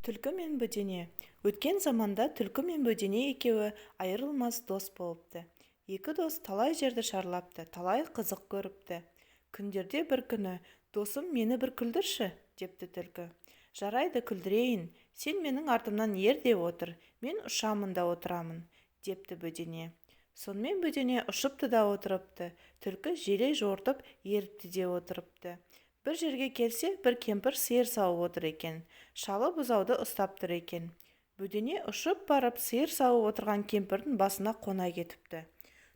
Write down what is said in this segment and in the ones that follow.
Түлкі мен бөдене. Өткен заманда түлкі мен бөдене екеуі айырылмас дос болыпты. Екі дос талай жерді шарлапты, талай қызық көріпті. Күндерде бір күні: «Досым, мені бір күлдірші», – депті түлкі. «Жарайды, күлдірейін. Сен менің артымнан ер де отыр, мен ұшамын да отырамын», – депті бөдене. Сонымен бөдене ұшыпты да отырыпты, түлкі желе жортып еріпті де отырыпты. Бір жерге келсе, бір кемпір сиыр сауып отыр екен. Шалы бұзауды ұстап тұр екен. Бөдене ұшып барып, сиыр сауып отырған кемпірдің басына қона кетіпті.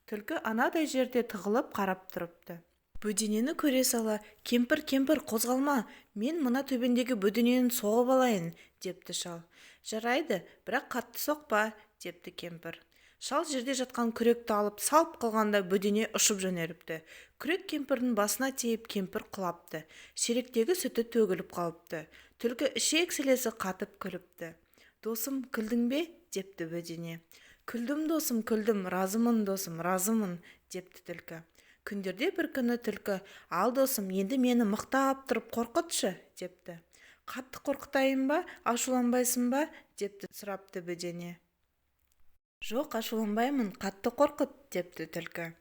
Түлкі анадай жерде тығылып қарап тұрыпты. Бөденені көре сала кемпір: «Кемпір, қозғалма, мен мына төбеңдегі бөденені соғып алайын», – депті шал. «Жарайды, бірақ қатты соқпа», – депті кемпір. Шал жерде жатқан күректі алып салып қалғанда, бөдене ұшып жөнеліпті. Күрек кемпірдің басына тиіп, кемпір құлапты. Шелектегі сүті төгіліп қалыпты. Түлкі ішек-сілесі қатып күліпті. «Досым, күлдің бе?» – депті бөдене. «Күлдім, досым, күлдім. Разымын, досым, разымын», – депті түлкі. Күндерде бір күні түлкі: «Ал, досым, енді мені мықтап тұрып қорқытшы», – депті. «Қатты қорқытайын ба, ашуланбайсың ба?» – депті сұрапты бөдене. «Жоқ, ашуланбаймын, қатты қорқыт», – депті түлкі.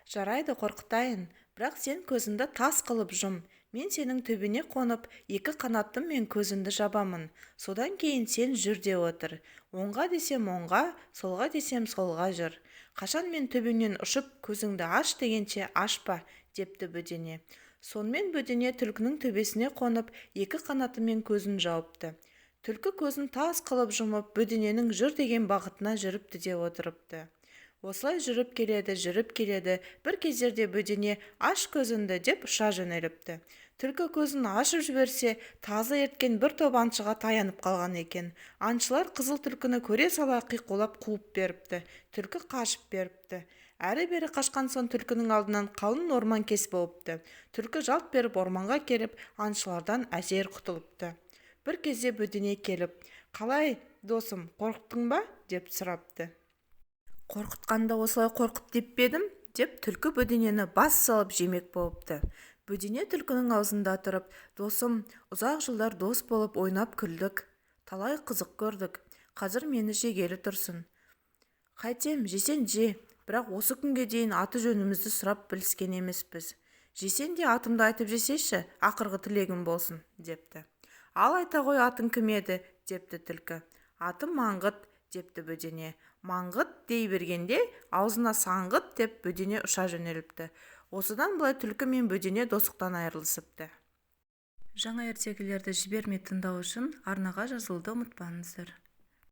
«Жарайды, қорқытайын. Бірақ сен көзіңді тас қылып жұм. Мен сенің төбеңе қонып, екі қанатыммен көзіңді жабамын. Содан кейін сен жүр де отыр. Оңға десем оңға, солға десем солға жүр. Қашан мен төбеңнен ұшып, көзіңді аш дегенше ашпа», – депті бөдене. Сонымен бөдене түлкінің төбесіне қонып, екі қанатымен көзін жауыпты. Түлкі көзін тас қылып жұмып, бөдененің жүр деген бағытына жүріпті де отырыпты. Осылай жүріп келеді, жүріп келеді. Бір кездерде бөдене: «Аш көзіңді!» – деп ұша жөнеліпті. Түлкі көзін ашып жіберсе, тазы ерткен бір топ аңшыға таянып қалған екен. Аңшылар қызыл түлкіні көре сала қиқулап қуып беріпті. Түлкі қашып беріпті. Әрі-бері қашқан соң, түлкінің алдынан қалың орман кес болыпты. Түлкі жалт беріп орманға келіп, аңшылардан әзер құтылыпты. Бір кезде бөдене келіп: «Қалай, досым, қорықтың ба?» – деп сұрапты. «Қорқытқанда осылай қорқыт деп пе едім?» – деп түлкі бөденені бас салып жемек болыпты. Бөдене түлкінің аузында тұрып: «Досым, ұзақ жылдар дос болып ойнап күлдік, талай қызық көрдік. Қазір мені жегелі тұрсың. Қайтем, жесең же, бірақ осы күнге дейін аты-жөнімізді сұрап біліскен емеспіз. Жесең де атымды айтып жесейші, ақырғы тілегім болсын», – депті. «Ал айта ғой, атың кім еді?» – депті түлкі. «Атым Маңғыт», – депті бөдене. Маңғыт дей бергенде, аузына саңғыт деп бөдене ұша жөнеліпті. Осыдан былай түлкі мен бөдене достықтан айырылысыпты. Жаңа ертегілерді жібермей тыңдау үшін арнаға жазылуды ұмытпаңыздар.